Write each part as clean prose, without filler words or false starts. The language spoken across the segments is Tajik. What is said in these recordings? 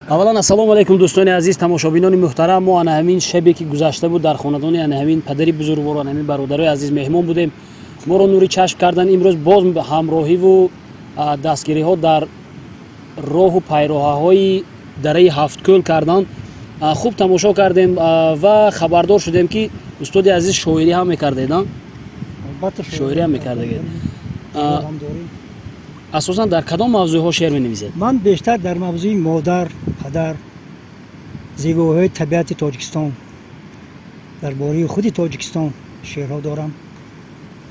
Аввалан, ассалому алайкум, дӯстони азиз, тамошобинони муҳтарам. Мо ана ҳамин шабе, ки гузашта буд, дар хонадони ана ҳамин падари бузургвор, ана ҳамин бародарои азиз меҳмон будем. Моро нури чашм кардан. Имрӯз боз ҳамроҳиву дастгириҳо дар роҳу пайроҳаҳои дараи Ҳафткӯл карданд. Хуб тамошо кардем ва хабардор шудем, ки устоди азиз шоирӣ ҳам мекардед. Шоирӣ ҳам мекардагед. Асосан дар кадом мавзӯъҳо шеър менависед? Ман бештар дар мавзӯи модар, падар, зебоиҳои табиати Тоҷикистон, дар бораи худи Тоҷикистон шеърҳо дорам.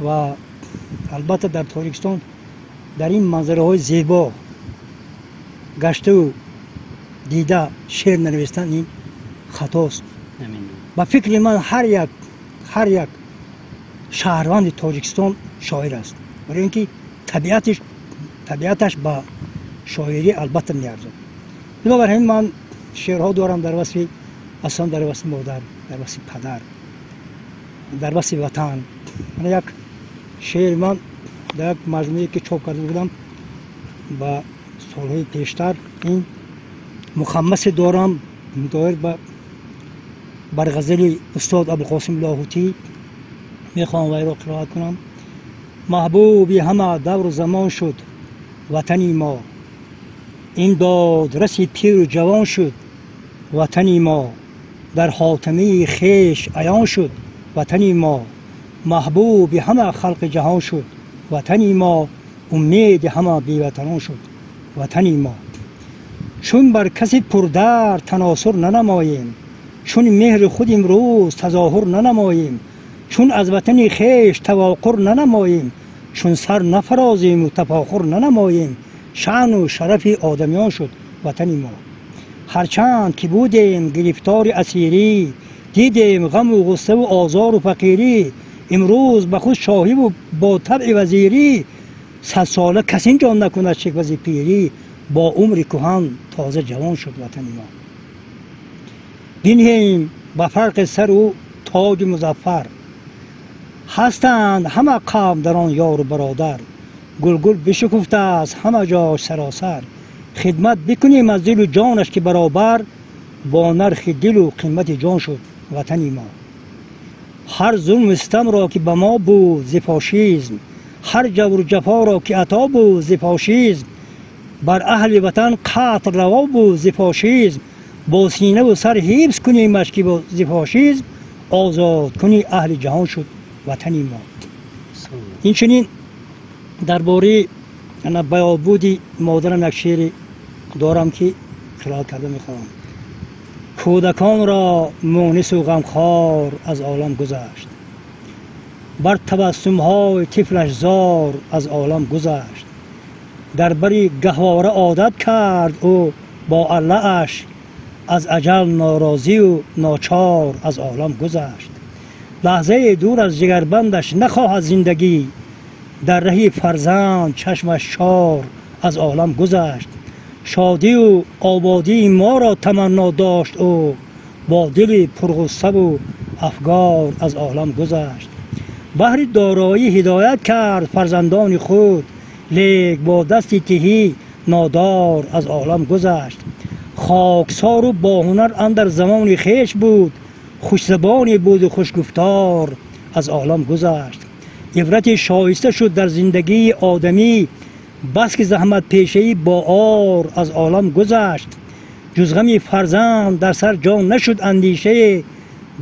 Ва албатта, дар Тоҷикистон дар ин манзараҳои зебо гаштаву дида шеър нанавистан ин хатост. Ба фикри ман, ҳар як шаҳрванди Тоҷикистон шоир аст, барои ин ки табиаташ ба шоирӣ албатта меарзад. Бинобар ҳамин ман шеърҳо дорам дар васфи, аслан дар васфи модар, дар васфи падар, дар васфи ватан. Мана як шеъри ман дар як маҷмӯе, ки чоп карда будам ба солҳои пештар. Ин мухаммасе дорам доир ба бар ғазали устод Абулқосим Лоҳутӣ. Мехоҳам вайро қироат кунам. Маҳбуби ҳама давру замон шуд ватани мо, ин додраси пиру ҷавон шуд ватани мо, дар ҳотамии хеш аён шуд ватани мо, маҳбуби ҳама халқи ҷаҳон шуд ватани мо, умеди ҳама беватанон шуд ватани мо. Чун бар каси пурдард таносур нанамоем, чун меҳри худ имрӯз тазоҳур нанамоем, чун аз ватани хеш тавоқур нанамоем, чун сар нафарозиму тафохур нанамоем, шаъну шарафи одамиён шуд ватани мо. Ҳарчанд ки будем гирифтори асирӣ, дидем ғаму ғуссаву озору фақирӣ, имрӯз ба худ шоҳиву бо табъи вазирӣ, садсола кас ин ҷо накунад шиква зи пирӣ, бо умри кӯҳан тоза ҷавон шуд ватани мо. Бинҳем ба фарқи сару тоҷи музаффар, ҳастанд ҳама қавм дар он ёру бародар, гулгул бишукуфтааст ҳама ҷош саросар, хидмат бикунем аз дилу ҷонаш, ки баробар бо нархи дилу қимати ҷон шуд ватани мо. Ҳар зулму систамро, ки ба мо буд зи фошизм, ҳар ҷавру ҷафоро, ки ато буд зи фошизм, бар аҳли ватан қатл раво буд зи фошизм, бо синаву сар ҳифз кунимаш, ки зи фошизм озодкуни аҳли ҷаҳон шуд ватани мо. Инчунин дар бораи баёдбуди модарам як шеъре дорам, ки қироат карда мехоҳам. Кӯдаконро мунису ғамхор аз олам гузашт, бар табассумҳои тифлаш зор аз олам гузашт, дар бари гаҳвора одат кард ӯ бо аллааш, аз аҷал норозию ночор аз олам гузашт. Лаҳзае дур аз ҷигарбандаш нахоҳад зиндагӣ, дар раҳи фарзанд чашмаш чор аз олам гузашт. Шодию ободии моро таманно дошт ӯ, бо дили пурғуссаву афгор аз олам гузашт. Баҳри дороӣ ҳидоят кард фарзандони худ, лек бо дасти тиҳӣ нодор аз олам гузашт. Хоксору боҳунар андар замони хеш буд, хушзабоне буду хушгуфтор аз олам гузашт. Ибрати шоиста шуд дар зиндагии одамӣ, бас ки заҳматпешаӣ бо ор аз олам гузашт. Ҷуз ғами фарзанд дар сар ҷо нашуд андешае,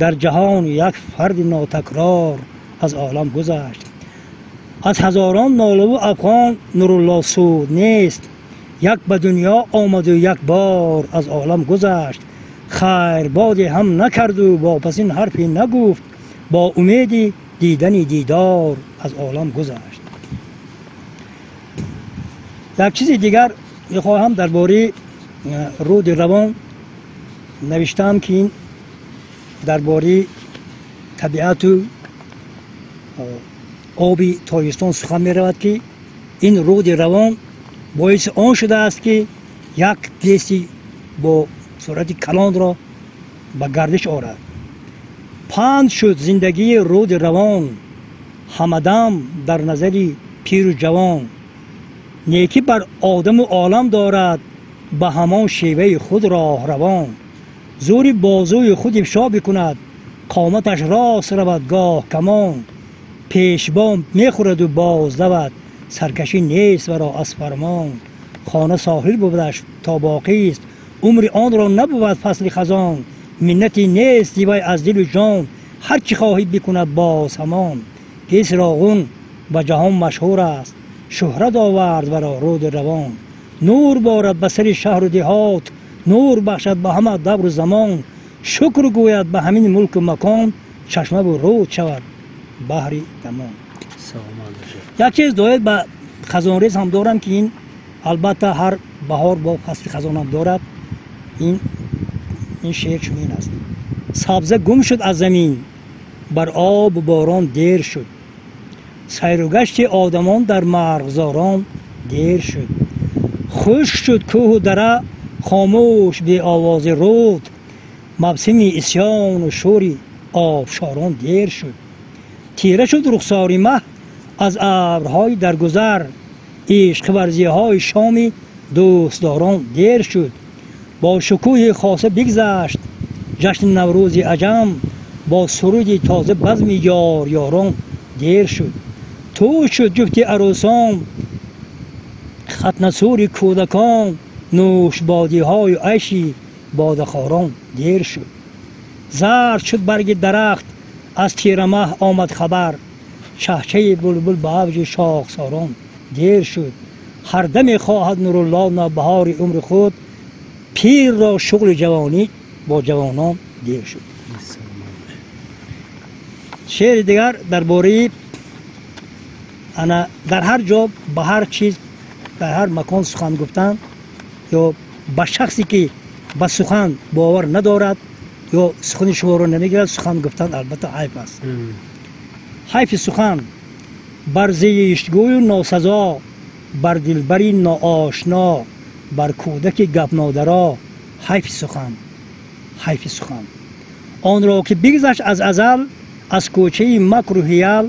дар ҷаҳон як фарди нотакрор аз олам гузашт. Аз ҳазорон нолаву афғон Нурулло суд нест, як ба дунё омаду як бор аз олам гузашт. Хайрбоде ҳам накарду вопасин ҳарфе нагуфт, бо умеди дидани дидор аз олам гузашт. Як чизи дигар мехоҳам дар бораи руди Равон навиштаам, ки ин дар бораи табиату оби Тоҷикистон сухан меравад, ки ин руди Равон боиси он шудааст, ки як ГЭСи бо суръати калонро ба гардиш орад. Панд шуд зиндагии руди Равон ҳамадам дар назари пиру ҷавон, некӣ бар одаму олам дорад. ба ҳамон шеваи худ роҳравон. Зӯри бозуи худ ифшо бикунад, қоматаш рост равад гоҳ камон. Пешбом мехӯраду боз давад, саркашӣ нест варо аз фармон. Хона соҳил бувадаш то боқист, умри онро набувад фасли хазон. Миннате нест дивай аз дилу ҷон, ҳар чӣ хоҳӣ бикунад боз ҳамон. Гес Роғун ба ҷаҳон машҳур аст, шӯҳрат овард варо руди равон. Нур борад ба сари шаҳру деҳот, нур бахшад ба ҳама давру замон. Шукр гӯяд ба ҳамин мулку макон, чашмаву руд шавад баҳри дамон. Як чиз доир ба хазонрез ҳам дорам, ки ин албатта ҳар баҳор бо фасли хазонам дорад. Ин шеър чунин аст: сабза гум шуд аз замин, бар обу борон дер шуд. Сайру гашти одамон дар марғзорон дер шуд. Хушк шуд кӯҳу дара, хомӯш беовози руд. Мавсими исьёну шӯри обшорон дер шуд. Тира шуд рухсори маҳ аз абрҳои даргузар, ишқварзиҳои шоми дӯстдорон дер шуд. Бо шукӯҳи хоса бигзашт ҷашни Наврӯзи аҷам, бо суруди тоза базми ёр-ёрон дер шуд. Тӯй шуд ҷуфти арӯсон, хатнасури кӯдакон, нӯшбодиҳою айши бодахорон дер шуд. Зард шуд барги дарахт, аз тирамаҳ омад хабар, чаҳчаи булбул ба авҷи шохсорон дер шуд. Ҳар даме хоҳад Нурулло навбаҳори умри худ, пирро шуғли ҷавонӣ бо ҷавонон дер шуд. Шеъри дигар дар бораи ана дар ҳар ҷо ба ҳар чиз дар ҳар макон сухан гуфтан ё ба шахсе ки ба сухан бовар надорад ё сухани шуморо намегирад, сухан гуфтан албатта айб аст. Ҳайфи сухан бар зиштгӯю носазо, бар дилбари ноошно, бар кӯдаки гапнодаро. Ҳайфи сухан, ҳайфи сухан. Онро ки бигзашт аз азал, аз кӯчаи макру ҳиял,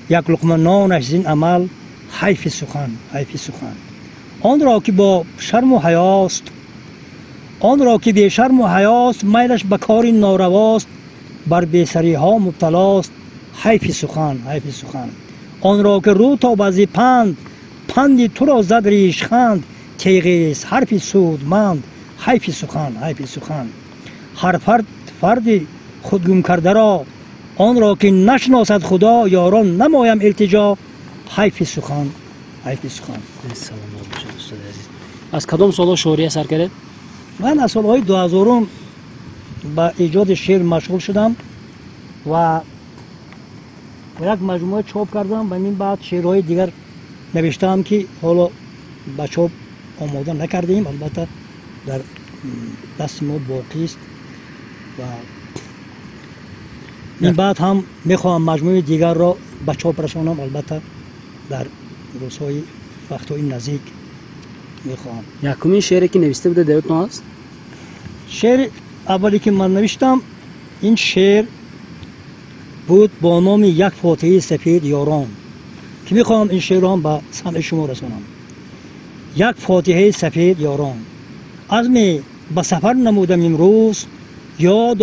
як луқма нонаш зин амал. Ҳайфи сухан, ҳайфи сухан. Онро ки бо шарму ҳаёст, онро ки бешарму ҳаёст, майлаш ба кори норавост, бар бесариҳо мубталост. Ҳайфи сухан, ҳайфи сухан. Онро ки рӯ то баъзи панд, панди туро зад ришханд, теғест ҳарфи судманд. Ҳайфи сухан, ҳайфи сухан. Ҳар фард фарди худгумкардаро, онро ки нашиносад Худо, ёрон намоям илтиҷо. Ҳайфи сухан, ҳайфи сухан. Саломат бошед, устоди азиз. Аз кадом солҳо шоирия сар кардед? Ман аз солҳои 2000 ба эҷоди шеър машғул шудам ва як маҷмӯа чоп кардам ва мин баъд шеърҳои дигар навиштаам, ки ҳоло ба чоп омода накардаем, албатта дар дасти мо боқист ва мин баъд ҳам мехоҳам маҷмӯи дигарро ба чоп расонам, албатта дар рӯзҳои вақтҳои наздик мехоҳам. Якумин шеъре ки нависта буда дар ёдтон аст? Шеъри аввале ки ман навиштам, ин шеър буд бо номи «Як фотиҳаи сафед ёрон», ки мехоҳам ин шеърро ҳам ба самъи шумо расонам. Як фотиҳаи сафед ёрон. Азме ба сафар намудам имрӯз, ёд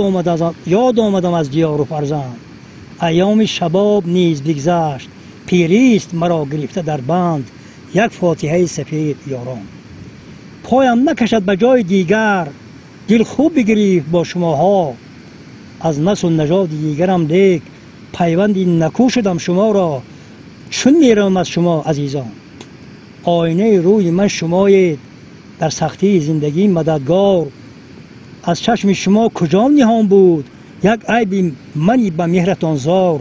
омадам аз диёру фарзанд. Айёми шабоб низ бигзашт, пирист маро гирифта дар банд. Як фотиҳаи сафед ёрон. Поям накашад ба ҷои дигар, дил хуб бигирифт бо шумоҳо. Аз насу нажоди дигарам лек, пайванди накӯ шудам шуморо. Чун меравам аз шумо, азизон, оинаи рӯи ман шумоед, дар сахтии зиндагӣ мададгор. Аз чашми шумо куҷо ниҳон буд як айби мани ба меҳратон зор.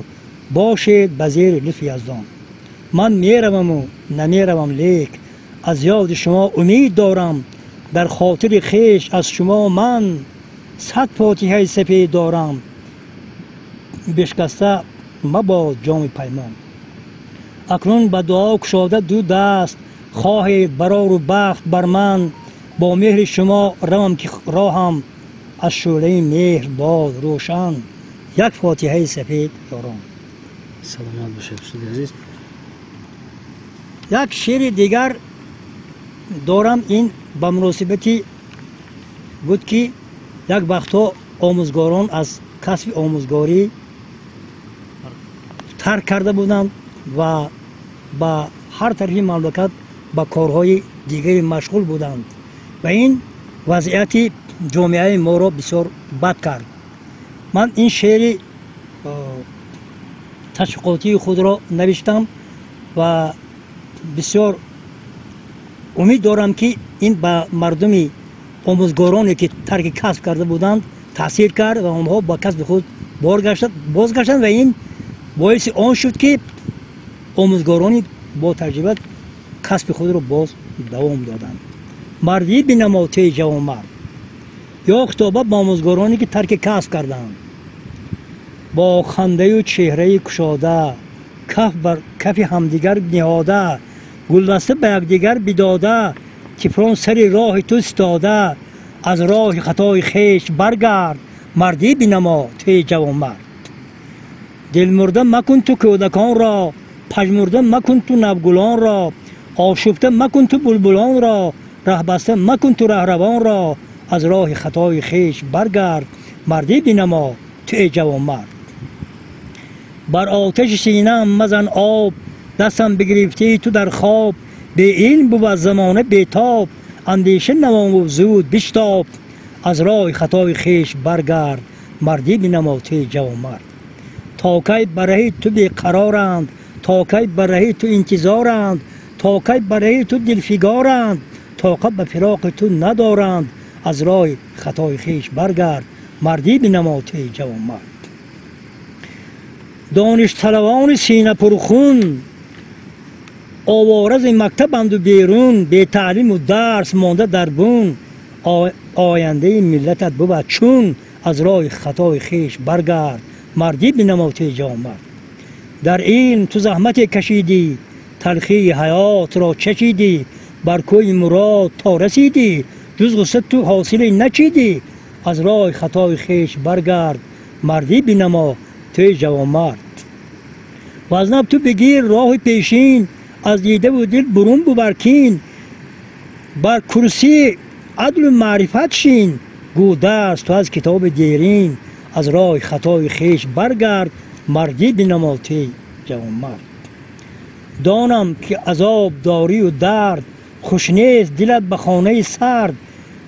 Бошед ба зери лутфи Яздон. Ман мераваму намеравам, лек аз ёди шумо умед дорам. Дар хотири хеш аз шумо ман 100 фотиҳаи сафед дорам. Бишкаста мабод ҷоми паймон. Акнун ба дуо кушода ду даст, хоҳед барору бахт бар ман. Бо меҳри шумо равам, ки роҳам аз шӯълаи меҳр бод рӯшан. Як фотиҳаи сафед ёрон. Саломат бошед, устоди азиз. Як шеъри дигар дорам, ин ба муносибати буд, ки як вақтҳо омӯзгорон аз касби омӯзгорӣ тарк карда буданд ва ба ҳар тарафи мамлакат ба корҳои дигаре машғул буданд ва ин вазъияти ҷомеаи моро бисёр бад кард. Ман ин шеъри ташвиқотии худро навиштам ва бисёр умед дорам, ки ин ба мардуми омӯзгороне, ки тарки касб карда буданд, таъсир кард ва онҳо ба касби худ бозгаштанд ва ин боиси он шуд, ки омӯзгорони бо таҷриба касби худро боз давом доданд. Мардӣ бинамо, туи ҷавонмард, ё хитоба ба омӯзгороне, ки тарки касб карданд. Бо хандаю чеҳраи кушода, каф бар кафи ҳамдигар ниҳода, гулдаста ба якдигар бидода, тифлон сари роҳи ту истода, аз роҳи хатои хеш баргард, мардӣ бинамо, туи ҷавонмард. Дилмурда макун ту кӯдаконро, пажмурда макун ту навгулонро, ошуфта макун ту булбулонро, раҳбаста макун ту раҳравонро, аз роҳи хатои хеш баргард, мардӣ бинамо, туи ҷавонмард. Бар оташи синаам мазан об, дастам бигирифтӣ ту дар хоб, беилм бувад замона бетоб, андеша намову зуд биштоб, аз роҳи хатои хеш баргард, мардӣ бинамо, туи ҷавонмард. То кай ба раҳи ту беқароранд, то кай ба раҳи ту интизоранд, то кай ба раҳи ту дилфигоранд, тоқат ба фироқи ту надоранд, аз роҳи хатои хеш баргард, мардӣ бинамо, туи ҷавонмард. Доништалавони синапурхун овора зи мактабанду берун, бетаълиму дарс монда дар бун, ояндаи миллатат бувад чун, аз роҳи хатои хеш баргард, мардӣ бинамо, туи ҷавонмард. Дар илм ту заҳмате кашидӣ, талхии ҳаётро чашидӣ, бар кӯи мурод то расидӣ, ҷуз ғусса ту ҳосиле начидӣ, аз роҳи хатои хеш баргард, мардӣ бинамо, туи ҷавонмард. Вазнаб ту бигир роҳи пешин, аз дидаву дил бурун бубар кин, бар курсии адлу маърифат шин, гӯ дарс ту аз китоби дерин, аз роҳи хатои хеш баргард, мардӣ бинамо, туи ҷавонмард. Донам, ки азоб дорию дард, хуш нест дилат ба хонаи сард,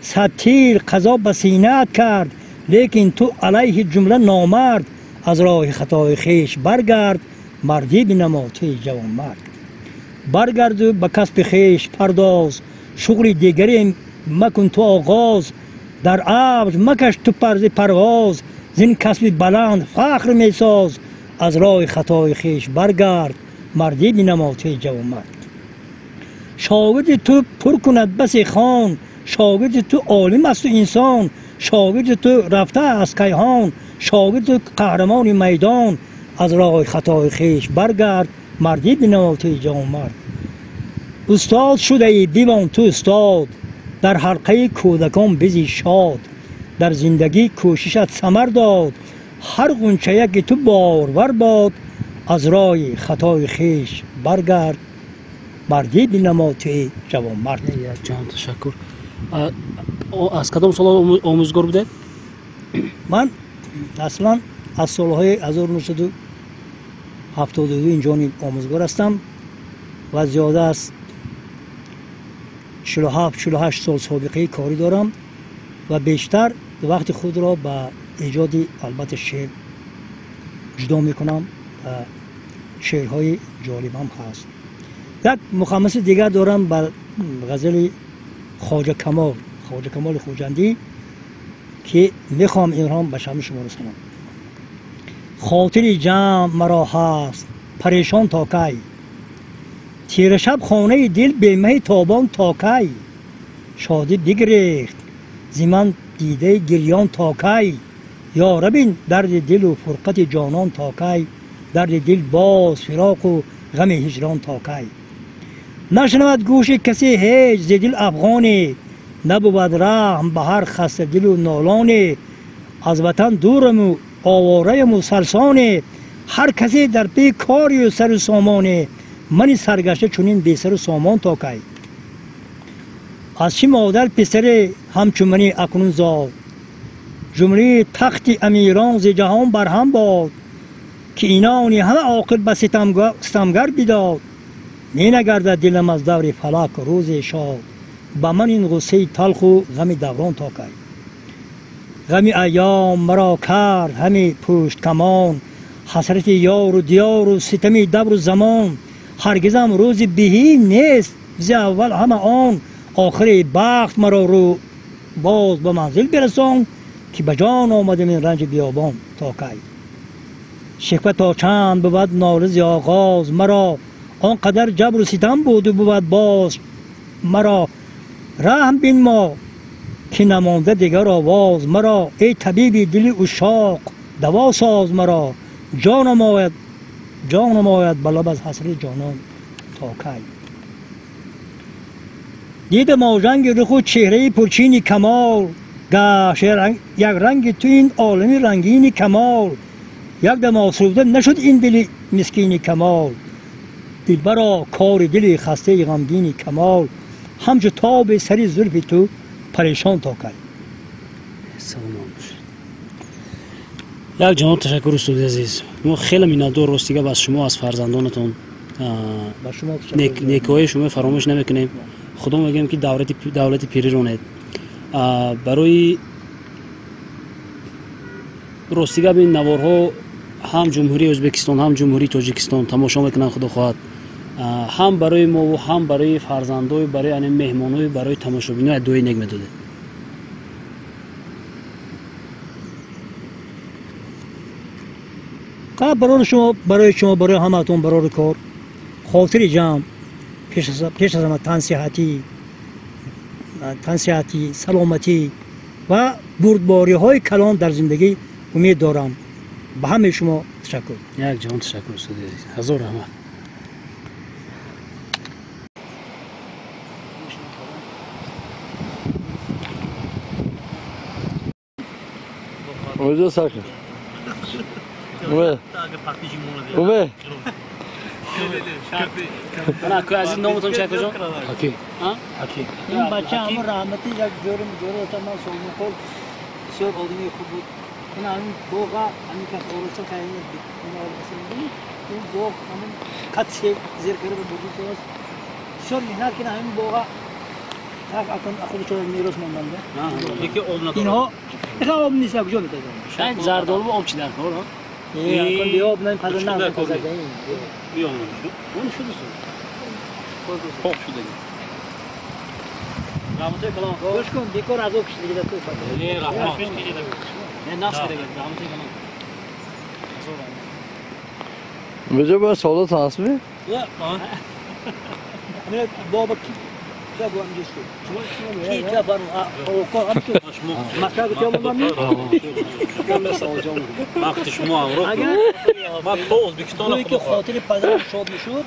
сад тир қазо ба синаат кард, лекин ту алайҳи ҷумла номард, аз роҳи хатои хеш баргард, мардӣ бинамо, туи ҷавонмард. Баргарду ба касби хеш пардоз, шуғли дигаре макун ту оғоз, дар авҷ макаш ту парзи парвоз, зин касби баланд фахр месоз, аз роҳи хатои хеш баргард, мардӣ бинамо, туи ҷавонмард. Шогирди ту пур кунад басе хон, шогирди ту олим асту инсон, шогирди ту рафта аз кайҳон, шогирди ту қаҳрамони майдон, аз роҳи хатои хеш баргард, мардӣ бинамо, туи ҷавонмард. Устод шудаӣ, бимон ту устод, дар ҳалқаи кӯдакон бизи шод, дар зиндагӣ кӯшишат самар дод, ҳар ғунчаяки ту борвар бод, аз роҳи хатои хеш баргард, мардӣ бинамо, туи ҷавонмард. Якҷон ташаккур. Аз кадом сол омӯзгор будед? Ман аслан аз солҳои 1972 инҷони омӯзгор ҳастам ва зиёда аз 47, 48 сол собиқаи корӣ дорам ва бештар вақти худро ба эҷоди, албатта, шеър ҷудо мекунам ва шеърҳои ҷолибам ҳаст. Як мухаммаси дигар дорам бар ғазали Хоҷа Камол, Хоҷа Камоли Хуҷандӣ, ки мехоҳам инро ба шамъи шумо расонам. Хотири ҷамъ маро ҳаст парешон то кай, тирашаб хонаи дил бемаҳи тобон то кай, шодӣ бигирехт зи ман дидаи гирён то кай, ё рабин дарди дилу фурқати ҷонон то кай, дарди дил боз фироқу ғами ҳиҷрон то кай. Нашунавад гӯши касе ҳеҷ зи дил афғоне, набувад раҳм ба ҳар хастадилу нолоне, аз ватан дураму овораяму сарсоне, ҳар касе дар пи корию сару сомоне, мани саргашта чунин бесару сомон то кай. Аз чӣ модар писаре ҳамчун мани акнун зод? Ҷумлаи тахти амирон зи ҷаҳон барҳам бод, ки инони ҳама оқил ба ситамгар бидод. Менагардад дилам аз даври фалак рӯзе шод, ба ман ин ғуссаи талху ғами даврон то кай. Ғами айём маро кард ҳами пушткамон, ҳасрати ёру диёру ситами давру замон. Ҳаргизам рӯзи биҳӣ нест зи аввал ҳама он, охири бахт маро рӯ боз ба манзил бирасон, ки ба ҷон омадам ин ранҷи биёбон то кай. Шиква то чанд бувад нолизи оғоз маро, он қадар ҷабру ситам буду бувад боз маро. Раҳм бинмо ки намонда дигар овоз маро, эй табиби дили ушоқ даво соз маро. Ҷонам ояд ба лаб аз ҳасрати ҷонон то кай. Дидам ожанги руху чеҳраи пурчини камол, гашт як ранги ту ин олами рангини камол. Якдам осуда нашуд ин дили мискини камол, дилбаро кори дили хастаи ғамгини камол. Ҳамчу тоби сари зулфи ту парешон то кай. Саломат бошед. Як ҷаноб ташаккур устоди азиз. Мо хеле миннатдор рости гап аз шумо, аз фарзандонатон. Некиҳои шумо фаромӯш намекунем. Худо мегӯем ки давлати пирӣ ронед. Барои рости гап ин наворҳо ҳам Ҷумҳурии Ӯзбекистон, ҳам Ҷумҳурии Тоҷикистон тамошо мекунанд, худо хоҳад. Ҳам барои мову ҳам барои фарзандою, барои ани меҳмоною, барои тамошобино дуои нек медодед. Барои шумо, барои шумо, барои ҳамаатон барори кор, хотири ҷамъ, пеш аз ҳама тансиҳатӣ, саломатӣ ва бурдбориҳои калон дар зиндагӣ умед дорам. Ба ҳамаи шумо ташаккур. Як ҷаҳон ташаккур устоди азиз. Ҳазор раҳмат. Умеҷон сар кун. Уме. Уме. Ана ку азиз номатон чӣ акаҷон? Ҳаким. Ҳаким. Ин бача ҳамон раҳматӣ як ҷорим ҷоро та ман солмуқол бисёр одами хуб буд. Ин ҳамин боға ҳамин кас ороста кайни ин боғ ҳамин қад зер карда бурди аст. Бисёр меҳнат кина ҳамин боға так акун худашон мерос монданд. Лекин об надорад. Инҳо ин об нест, куҷо метазанд? Шояд зардолу об чӣ дар кор, ҳа? Не, акун биёб на падар на тазадаин. Биёб на. Он шуд суд. Пок шудаги. Раҳматои калон. Гӯш кун, бекор азоб кишидагида ту фақат. Не, раҳмат. Не, нафс кидаги. Раҳматои калон. Умеҷон бояд саволот ҳастми? Не, бобо ки вақти шумо ҳамроҳ ман то Ӯзбекистон ки хотири падарам шод мешуд.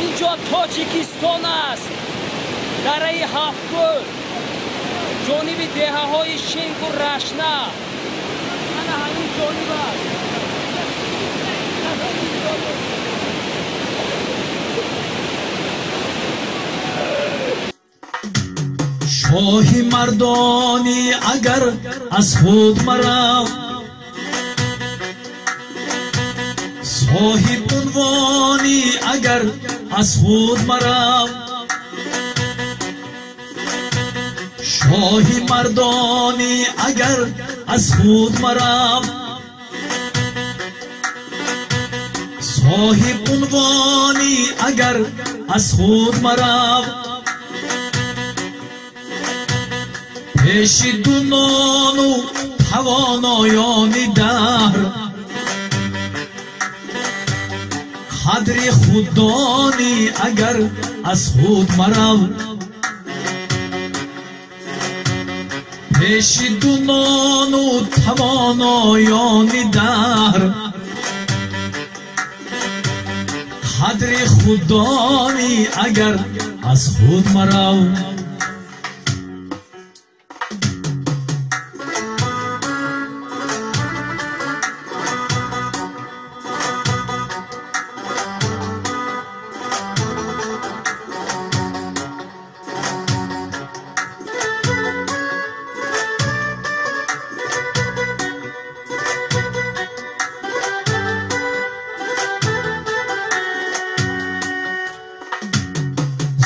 Инҷо Тоҷикистон аст, дараи Ҳафткӯл, ҷониби деҳаҳои Шингу Рашна. Ана ҳамин ҷониб аст. Шоҳи мардонӣ агар аз худ марав, соҳиб унвонӣ агар аз худ марав, шоҳи мардонӣ агар аз худ марав, соҳиб унвонӣ агар аз худ марав. Пеши дунону тавоноёни даҳр қадри худ донӣ агар аз худ марав. Пеши дунону тавоноёни даҳр қадри худ донӣ агар аз худ марав.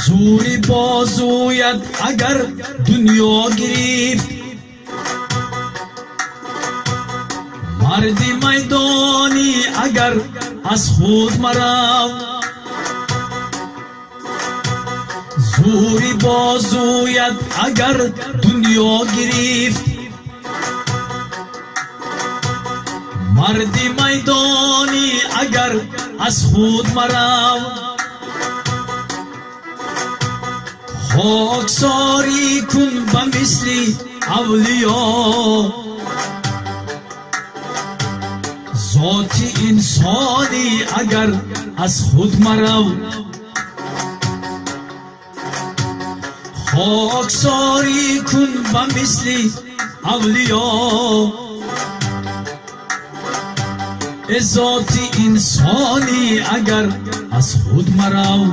Зури бозуят агар дунё гирифт марди майдонӣ агар аз худ марав. Зури бозуят агар дунё гирифт марди майдонӣ агар аз худ марав. Хоксорӣ кун ба мисли авлиё зоти инсонӣ агар аз худ марав. Хоксорӣ кун ба мисли авлиё зоти инсонӣ агар аз худ марав.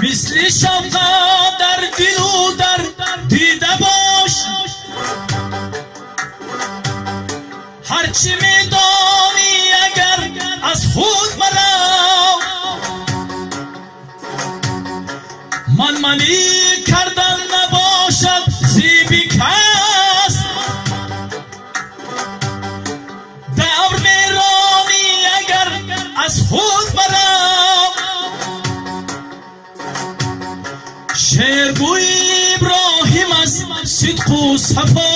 Мисли шавқа дар дилу дар дида бош ҳарчи медонӣ агар аз худ марав. Манманӣ кардан набошад зиби кас давр меронӣ агар аз худ марав. Шергӯи Иброҳим аз сидқу сафо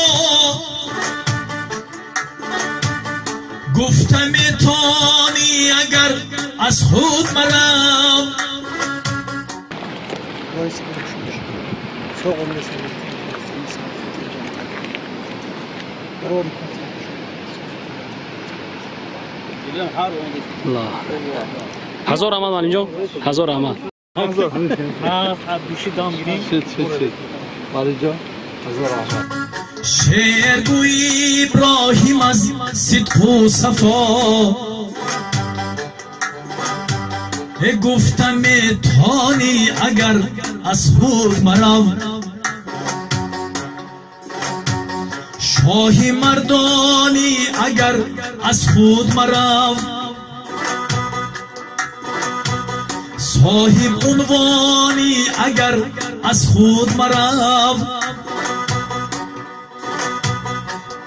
гуфта метонӣ агар аз худ марав. Ҳазор раҳмат Малимҷон, ҳазор раҳмат. Шергӯи Иброҳим аз сидқу сафо гуфта метонӣ агар аз худ марав. Шоҳи мардонӣ агар аз худ марав. Соҳиб унвонӣ агар аз худ марав.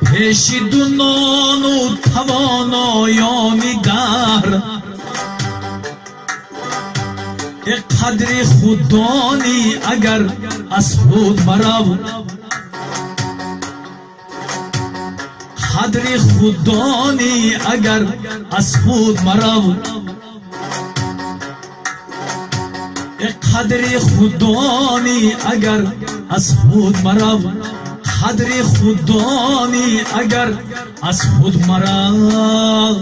Пеши дунону тавоноёни даҳр қадри худ донӣ агар аз худ марав. Қадри худ донӣ агар аз худ марав. Қадри худ донӣ агар аз худ марав. Қадри худ донӣ агар аз худ марав.